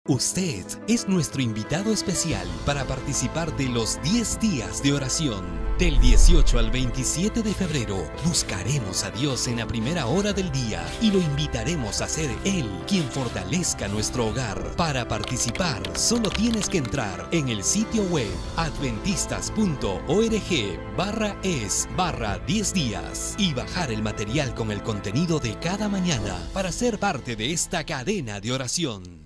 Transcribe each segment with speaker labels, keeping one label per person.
Speaker 1: Usted es nuestro invitado especial para participar de los 10 días de oración. Del 18 al 27 de febrero buscaremos a Dios en la primera hora del día y lo invitaremos a ser Él quien fortalezca nuestro hogar. Para participar solo tienes que entrar en el sitio web adventistas.org barra es barra 10 días y bajar el material con el contenido de cada mañana para ser parte de esta cadena de oración.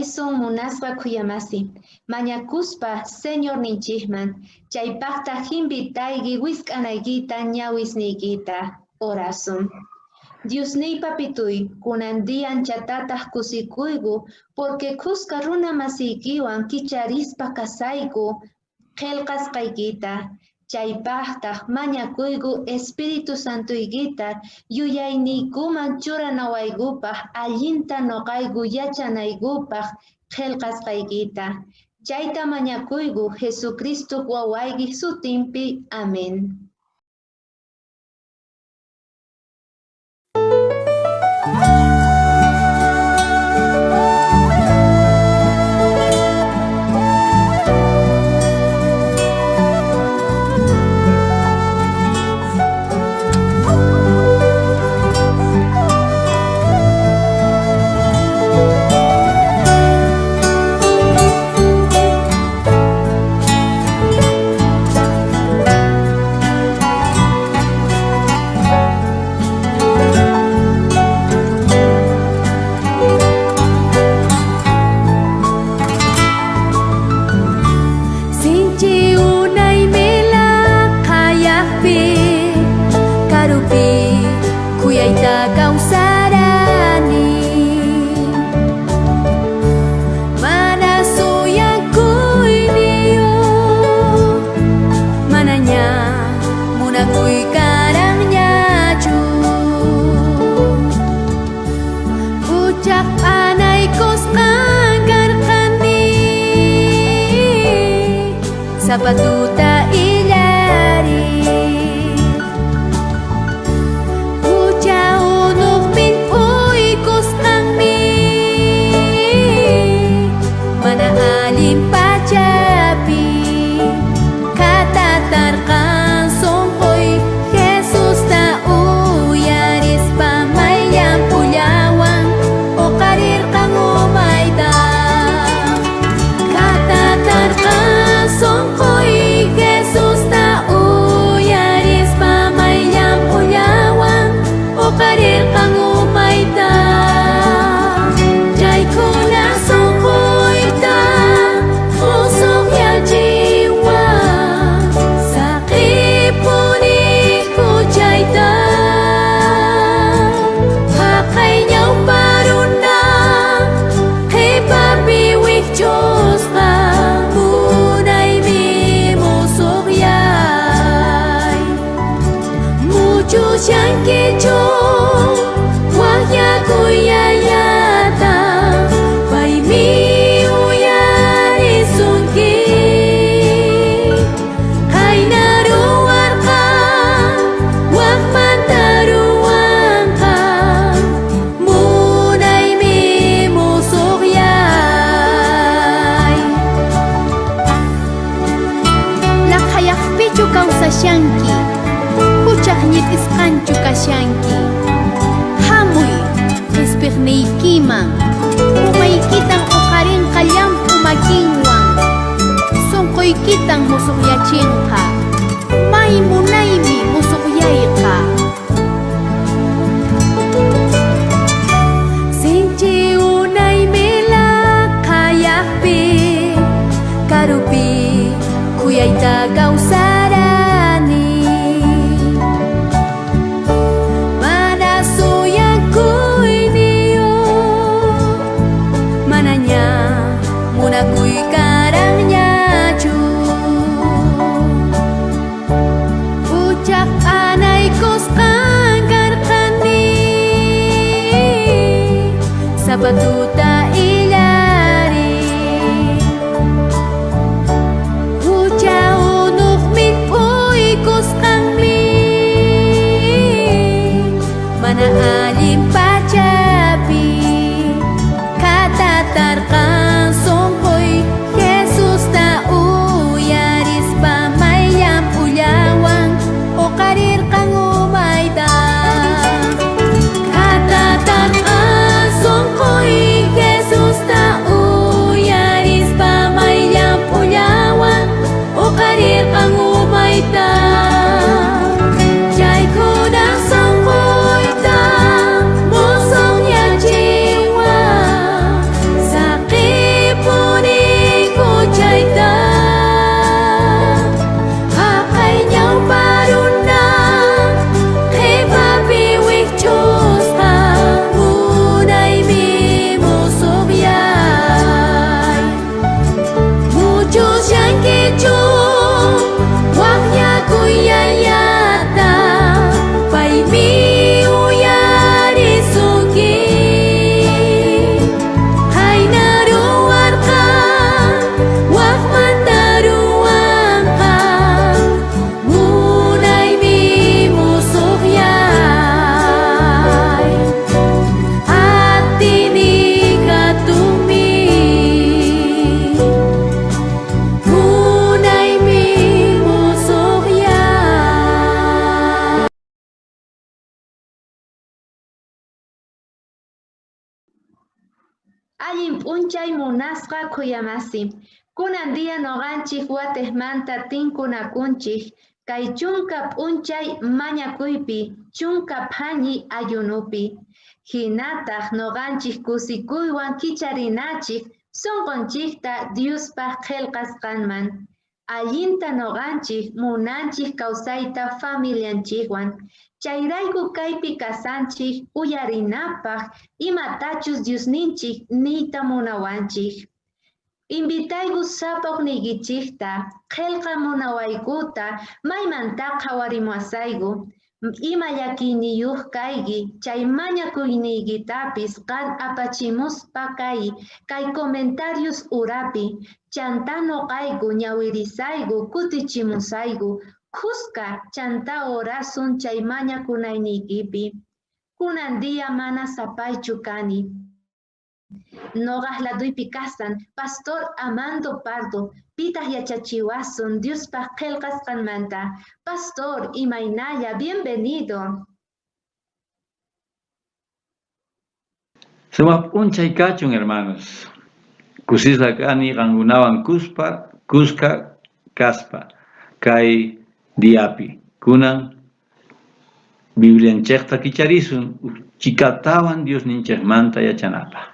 Speaker 2: Qallarisun munasqa khuyamasi, mañakuspa Señorninchikman, chaypaqtaq invitayki wisk'anaykita ñawisniykita. Orasun. Diosniy papituy, kunan día anchatataq kusikuyku, porque khuska runa masiykiwan kicharispa kasayku qillqasqaykita. Chaypaqtaq mañakuyku Espíritu Santuykita yuyayniykuman churanawaykupaq allinta noqayku yachanaykupaq qillqasqaykita. Chayta mañakuyku Jesucristo wawayki sutinpi. Amén.
Speaker 3: Sinchi unay milaqayaqpi karupi khuyayta kawsarani mana suyakuyniyuq manaña munakuy karanñachu huchaq p'anaykusqan karqani sapatuta illari hucha unuq millp'uykusqanmi mana allin pachapi khatatarqan sunquy Jesusta uyarispa may llamp'ullawan uqarirqan umayta khatatarqan sunquy Jesusta uyarispa may llamp'ullawan uqarirqan umayta chaykuna sunquyta musuqyachiwan saqipuni huchayta haqay ñawpa runa qhipapi wikch'usqa munaymi musuqyay muchushankichu waqyakuy yayata paymi uyarisunki qayna ruwarqan waqmanta ruwanqa munaymi musuqyay.
Speaker 4: Laqhayaqpichu kawsashanki, huchaq ñit'isqanchu kashanki. Hamuy qhispiqniykiman, umaykitan uqarinqa llamp'u makinwan, sunquykitan musuqyachinqa. May munaymi musuqyayqa.
Speaker 3: Sinchi unay milaqayaqpi karupi khuyayta kawsarani mana suyakuyniyuq manaña munakuy karanñachu huchaq p'anaykusqan karqani sapatuta illari hucha unuq millp'uykusqanmi mana allin pachapi khatatarqan sunquy Jesusta uyarispa may llamp'ullawan uqarirqan umayta khatatarqan sunquy Jesusta uyarispa may llamp'ullawan uqarirqan umayta chaykuna sunquyta musuqyachiwan saqi.
Speaker 2: Allin p'unchay munasqa khuyamasi. Kunan día noqanchik watejmanta tinkunakunchik kay chunka p'unchay mañakuypi, chunka phañi ayunupi. Hinataq noqanchik kusikuywan kicharinachik sonqonchikta Diospaq qhelqasqanman. Allinta noqanchik munanchik kawsayta familianchikwan. Chayrayku kaypi kasanchik uyarinapaq imatachus Diosninchik niyta munawanchik. Invitayku sapa ujniykichikta qhelqa munawaykuta maymanta qhawarimuwasayku. Ima llakiyniyuq kayki chay mañakuyniykitapis qan apachimuspa kay comentarios urapi, chantá noqayku ñawirisayku kutichimusayku, khuska chantá orasun chay mañakunayniykipi. Kunan día mana sapaychu kani. Noqaj laduypi kasan Pastor Amando Pardo, pitaq yachachiwasun Diospaq qhelqasqanmanta. Pastor, imaynalla, bienvenido.
Speaker 5: Sumaq p'unchay kachun, hermanos. Kusisqa kani qankunawan kuspa, kuska kaspa kay diapi. Kunan Biblianchejta kicharisun uj chhikatawan Diosninchejmanta yachanapaj.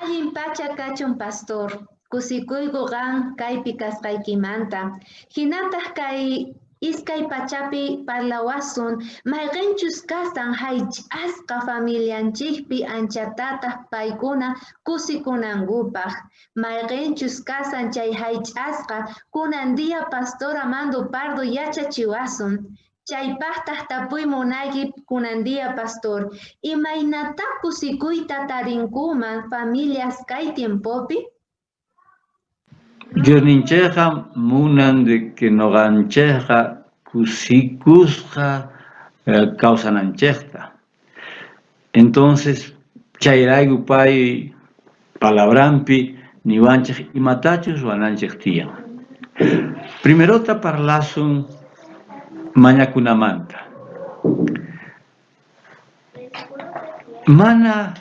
Speaker 2: Allin pacha kachun, pastor. Kusikuyku qan kaypi kasqaykimanta. Hinataq kay iskay pachapi parlawasun mayqenchus kasan haych'asqa familianchikpi anchatataq paykuna kusikunankupaq. Mayqenchus kasan chay haych'asqa kunan día Pastor Amando Pardo yachachiwasun. Chaypaqtaq tapuy munayki kunan día, pastor, imaynatá kusikuyta tarinkuman familias kay tiempopi?
Speaker 5: Diosninchejqa munan de que noqanchejqa kusikusqa kawsananchejta. Entonces chayrayku pay palabranpi niwanchej imatachus ruwananchej tiyan. Primerota parlasun mañakunamanta. Mana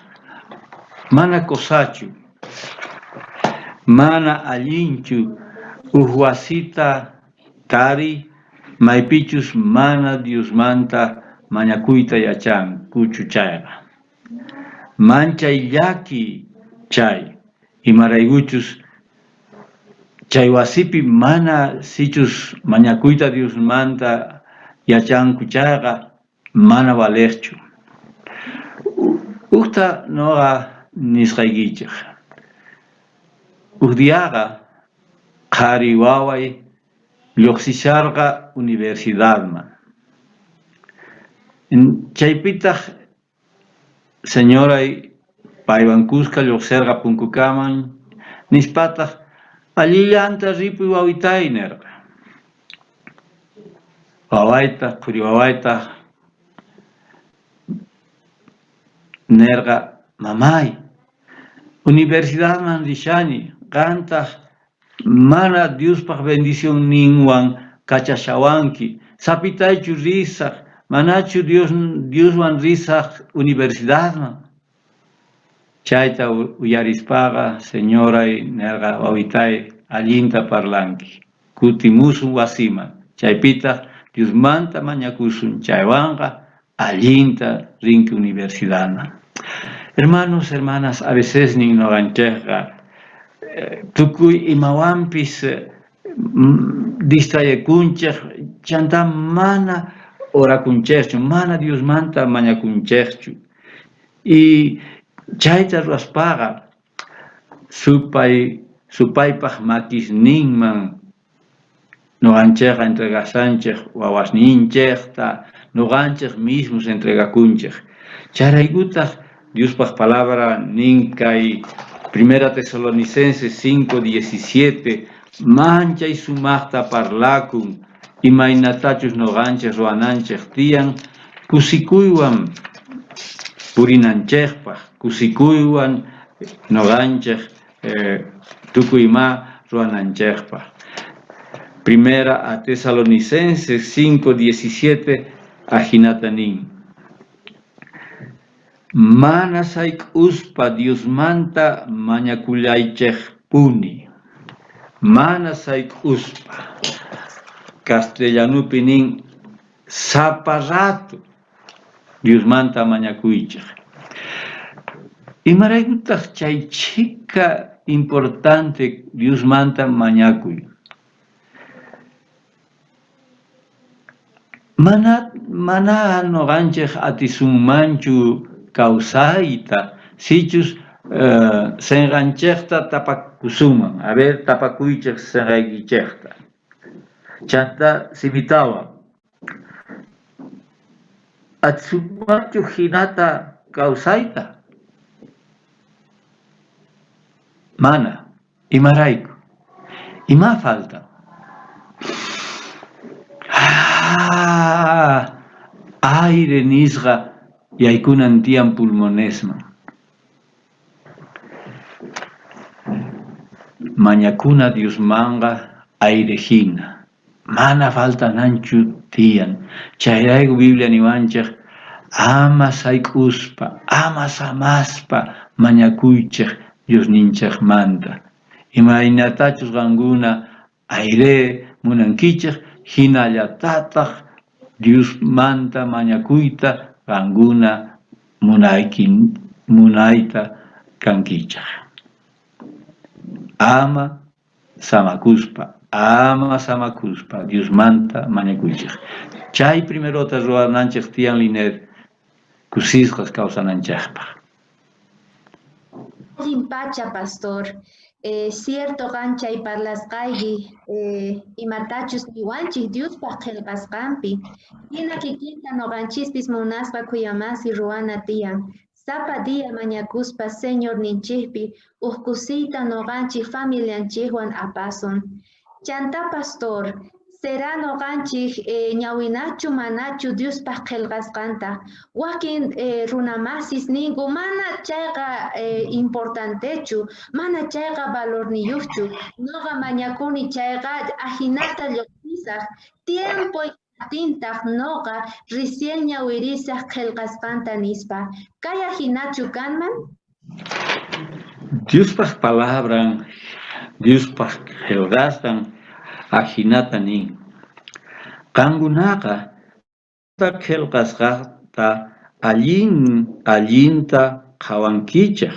Speaker 5: mana kosachu, mana allinchu uj wasita tariy maypichus mana Diosmanta mañakuyta yachankuchu chayqa. Manchay llaki chay, imaraykuchus chay wasipi mana sichus mañakuyta Diosmanta yachanku chayqa mana valejchu. Ujta noqa nisqaykichej, uj diaqa qhari waway llojsisharqa universidadman. Chaypitaj señoray paywan kuska llojserqa punkukaman, nispataj allillanta ripuy wawitay nerqa. Wawaytaj, qhuri wawaytaj nerqa, mamay, universidadman rishani, qantaj mana Diospaj bendicionninwan kachashawanki, sapitaychu risaj, manachu Dioswan risaj universidadman? Chayta uyarispaqa señoray nerqa, wawitay, allinta parlanki, kutimusun wasiman, chaypitaj Diosmanta mañakusun, chaywanqa allinta rinki universidadman. Hermanos, hermanas, a vecesnin noqanchejqa tukuy imawanpis distraekunchej, chantá mana orakunchejchu, mana Diosmanta mañakunchejchu. Y chayta ruwaspaqa supay supaypaj makisninman noqanchejqa entregasanchej wawasninchejta, noqanchej mismos entregakunchej. Chayraykutaj Diospaj palabra nin kay Primera Tesalonicenses 5:17 manchay sumajta parlakun imaynatachus noqanchej ruwananchej tiyan kusikuywan purinanchejpaj, kusikuywan noqanchej tukuy ima ruwananchejpaj. Primera a Tesalonicenses 5:17 ajinata nin. Mana sayk'uspa Diosmanta mañakullaychejpuni. Mana sayk'uspa. Castellanupi nin sapa rato Diosmanta mañakuychej. Imaraykutaj chay chhika importante Diosmanta mañakuy? Mana mana noqanchej atisunmanchu kawsayta sichus senqanchejta tapakusunman. A ver, tapakuychej senqaykichejta. Chantá simitawan. Atisunmanchu jinata kawsayta? Mana. Imarayku? Ima falta? Aire nisqa yaykunan tiyan pulmonesman. Mañakuna Diosmanqa aire jina. Mana faltananchu tiyan. Chayrayku Biblia niwanchej, ama sayk'uspa, ama samaspa mañakuychej Diosninchejmanta. Imaynatachus qankuna aire munankichej, jinallatataj Diosmanta mañakuyta qankuna munayta kankichej. Ama samakuspa, ama samakuspa Diosmanta mañakuychej. Chay primerota ruwananchej tiyan Linet, kusisqas kawsananchejpaj.
Speaker 2: Allin pacha, pastor. Cierto qan chay parlasqayki imatachus niwanchej Diospaj qhelqasqanpi. Jina kikinta noqanchispis munaspa khuyamasi ruwana tiyan. Sapa día mañakuspa Señorninchejpi uj kusiyta noqanchej familianchejwan apasun. Chantá pastor, será noqanchej ñawinachu manachu Diospaj qhelqasqanta? Wakin runamasis ninku mana chayqa importantechu, mana chayqa valorniyojchu. Noqa mañakuni chayqa ajinata llojsisaj. Tiempo kajtintaj noqa recién ñawirisaj qhelqasqanta nispa. Kay ajinachu kanman?
Speaker 5: Diospaj palabran, Diospaj qhelqasqan ajinata nin. Qankunaqa qhelqasqata allin allinta qhawankichej,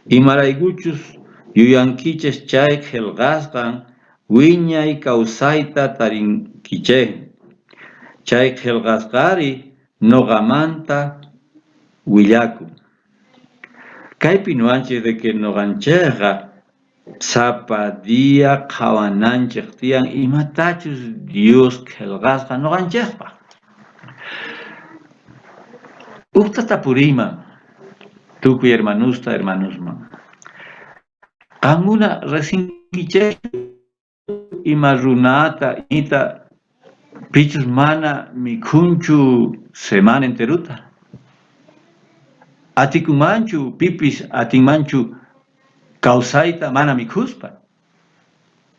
Speaker 5: imaraykuchus yuyankichej chay qhelqasqan wiñay kawsayta tarinkichej. Chay qhelqasqari noqamanta willakun. Kaypi niwanchej de que noqanchejqa sapa día qhawananchej tiyan imatachus Dios qhelqasqa noqanchejpaj. Ujta tapuriyman tukuy hermanusta hermanusman. Qankuna resinkichejchu ima runata ita pichus mana mikhunchu semana enteruta? Atikunmanchu pipis atinmanchu kawsayta mana mikhuspa?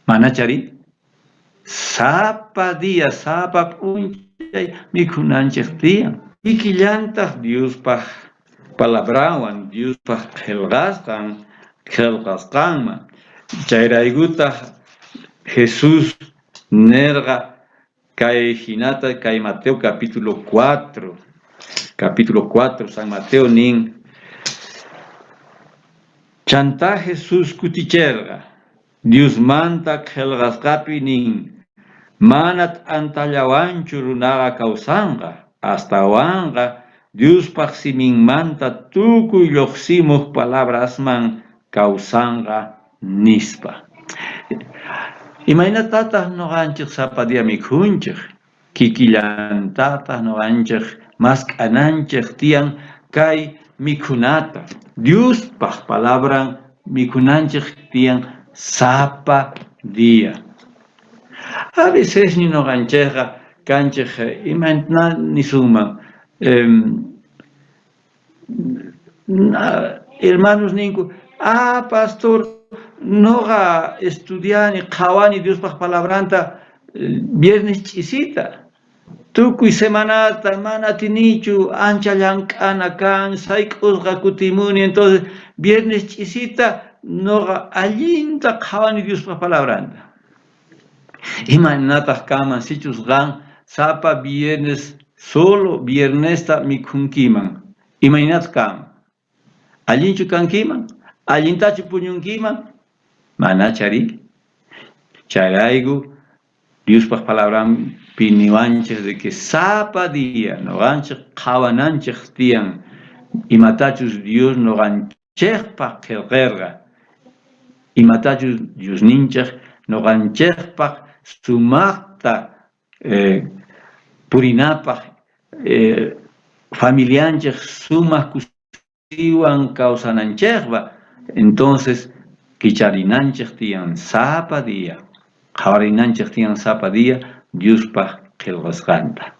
Speaker 5: Manachari? Sapa día, sapa p'unchay mikhunanchej tiyan. Kikillantaj Diospaj palabranwan, Diospaj qhelqasqan, qhelqasqanman. Chayraykutaj Jesús nerqa kay jinata kay Mateo capítulo 4, capítulo 4 San Mateo nin, Chantá Jesús kuticherqa, Diosmanta qhelqasqapi nin, mana t'antallawanchu runaqa kawsanqa, astawanqa Diospaj siminmanta tukuy llojsimoj palabrasman kawsanqa nispa. Imaynatataj noqanchej sapa día mikhunchej? Kikillantataj noqanchej mask'ananchej tiyan kay mikhunata. Diospaj palabran mikhunanchej tiyan sapa día. A veces ni noqanchejqa kanchej imayna nisunman hermanos ninku, ah, pastor, noqa estudiani, qhawani Diospaj palabranta viernes ch'isita. Tukuy semanata mana atinichu, ancha llank'ana kan, sayk'usqa kutimuni, entonces viernes ch'isita noqa allinta qhawani Diospa palabranta. Imaynataj kanman sichus qan sapa viernes solo viernesta mikhunkiman? Imaynataq kanman? Allinchu kankiman? Allintachu puñunkiman? Manachari. Chayrayku Diospaj palabranpi niwanchej de que sapa día noqanchej qhawananchej tiyan imatachus Dios noqanchejpaj qhelqerqa, imatachus Diosninchej noqanchejpaj sumajta purinapaj, familianchej sumaj kusiywan kawsananchejpa, entonces kicharinanchej tiyan sapa día, qhawarinanchej tiyan sapa día Diospaj qhelqasqanta.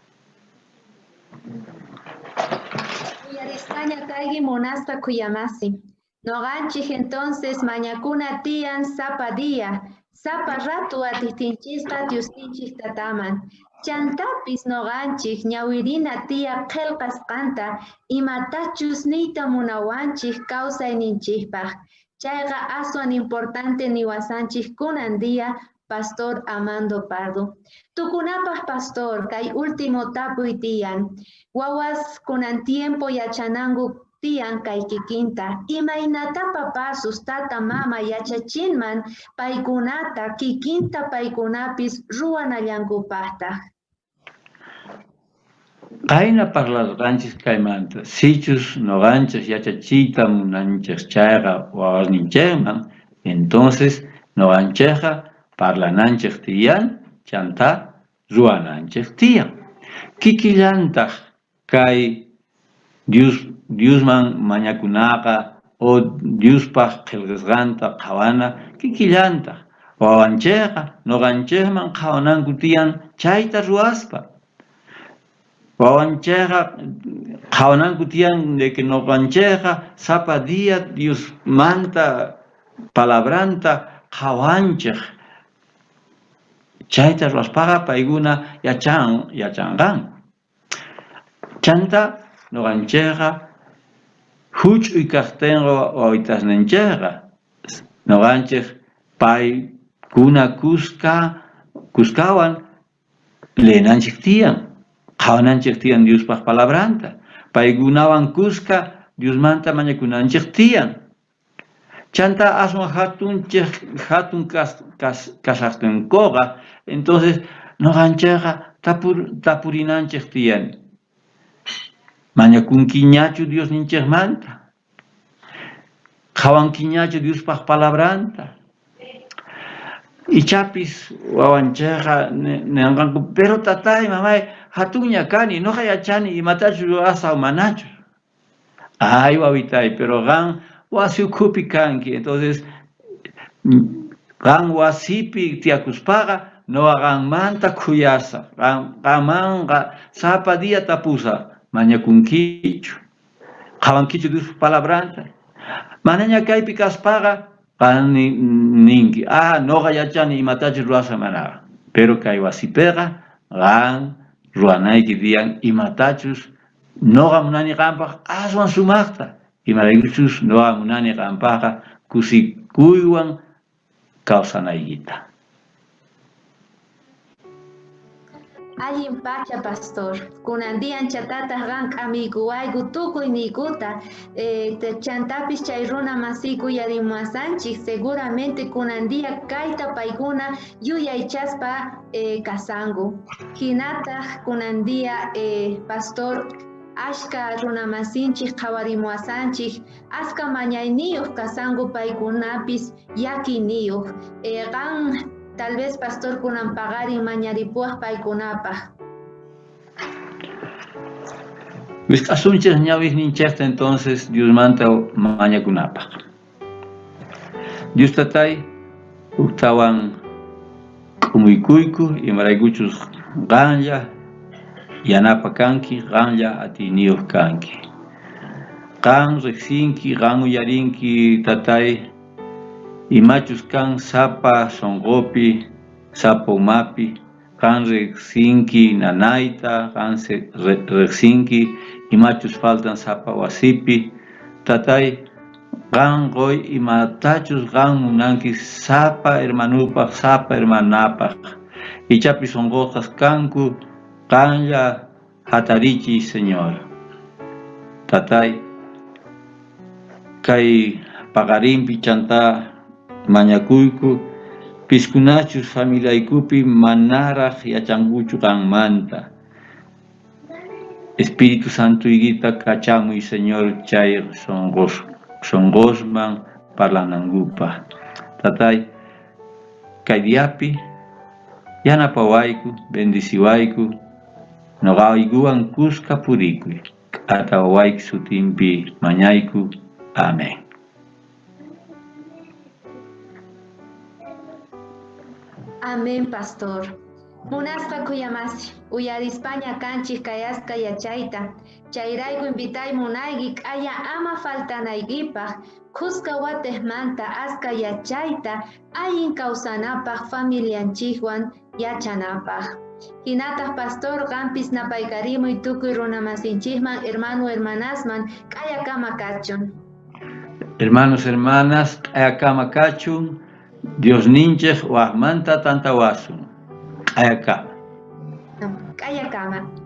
Speaker 2: Uyarisqaña kayki munasqa khuyamasi. Noqanchej entonces mañakuna tiyan sapa día, sapa rato atijtinchisqa Diosninchej tataman. Chantapis noqanchej ñawirina tiya qhelqasqanta imatachus niyta munawanchej kawsayninchejpaj. Chayqa aswan importante niwasanchej kunan día Pastor Amando Pardo. Tukunapaj pastor, kay último tapuy tiyan. Wawas kunan tiempo yachananku tiyan kay kikinta. Imaynatá papasus tata mama yachachinman paykunata kikinta paykunapis ruwanallankupajtaj?
Speaker 5: Qayna parlarqanchis kaymanta, sichus noqanchej yachachiyta munanchej chayqa wawasninchejman, entonces noqanchejqa parlananchej tiyan chantá ruwananchej tiyan. Kikillantaj kay Dios Diosman mañakunaqa o Diospaj qhelqasqanta qhawana kikillantaj. Wawanchejqa noqanchejman qhawananku tiyan chayta ruwaspa. Wawanchejqa qhawananku tiyan de que noqanchejqa sapa día Diosmanta palabranta qhawanchej. Chayta ruwaspaqa paykuna yachan yachanqanku. Chantá noqanchejqa juch'uy kajtenqa wawitasninchejqa noqanchej paykuna kuska kuskawan leenanchej tiyan, qhawananchej tiyan Diospaj palabranta, paykunawan kuska Diosmanta mañakunanchej tiyan. Chantá aswan jatunchej jatun kashajtinkoqa, entonces noqanchejqa tapurinanchej tiyan, Mañakunkiñachu Diosninchejmanta? Qhawankiñachu Diospaj palabranta? Ichapis wawanchejqa nenqanku, pero tatay, mamay, jatunña kani, noqa yachani imatachus ruwasaj manachus. Ay, wawitay, pero qan wasi ukhupi kanki, entonces qan wasipi tiyakuspaqa noqa qanmanta khuyasaj, qanmanqa sapa día tapusaj, mañakunkichu, qhawankichu Diospa palabranta? Manaña kaypi kaspaqa qan ninki, ah, noqa yachani imatachus ruwasaj manaqa, pero kay wasipeqa qan ruwanayki tiyan imatachus Noqa munani qanpaj aswan sumajta, imaraykuchus noqa munani qanpajqa kusikuywan kawsanaykita.
Speaker 2: Allin pacha, pastor. Kunan día anchatataj qan k'amiykuwayku tukuy niykuta. Chantapis chay runa masiyku uyarimuwasanchej, seguramente kunan día kayta paykuna yuyaychaspa kasanku. Jinataj kunan día, pastor, ashka runa masinchej qhawarimuwasanchej, aska mañayniyoj kasanku paykunapis llakiyniyoj. Qan tal vez, pastor, kunan paqarin mañaripuwaj paykunapaj.
Speaker 5: Wisq'asunchej ñawisninchejta entonces Diosmanta mañakunapaj. Dios Tatay, ujtawan k'umuykuyku, imaraykuchus qanlla yanapa kanki, qanlla atiyniyoj kanki. Qan rejsinki, qan uyarinki, Tatay, imachus kan sapa sonqopi, sapa umapi. Qan rejsinki nanayta, qan rejsinki imachus faltan sapa wasipi. Tatay, qan qoy imatachus qan munanki sapa hermanupaj, sapa hermanapaj. Ichapis onqosqas kanku, qanlla jatarichiy, Señor. Tatay, kay paqarinpi chantá mañakuyku, piskunachus familiaykupi manaraj yachankuchu qanmanta. Espíritu Santoykita kachamuy, Señor, chay sonqosman parlanankupaj. Tatay, kay diapi yanapawayku, bendiciwayku, noqaykuwan kuska purikuy. K'ata wawayki sutinpi mañayku. Amén.
Speaker 2: Amén, pastor. Munasqa khuyamasi, uyarispaña kanchik kayasqa yachayta. Chayrayku invitay munayki k'aya ama faltanaykipaj, khuska watejmanta aska yachayta allin kawsanapaj familianchikwan yachanapaj. Hinataq pastor qampis napaykarimuy tukuy runamasinchikman, hermano hermanasman, k'ayakama kachun.
Speaker 5: Hermanos, hermanas, k'ayakama kachun, Dios ninchej wajmanta tantawasun. K'ayakama.
Speaker 2: K'ayakama.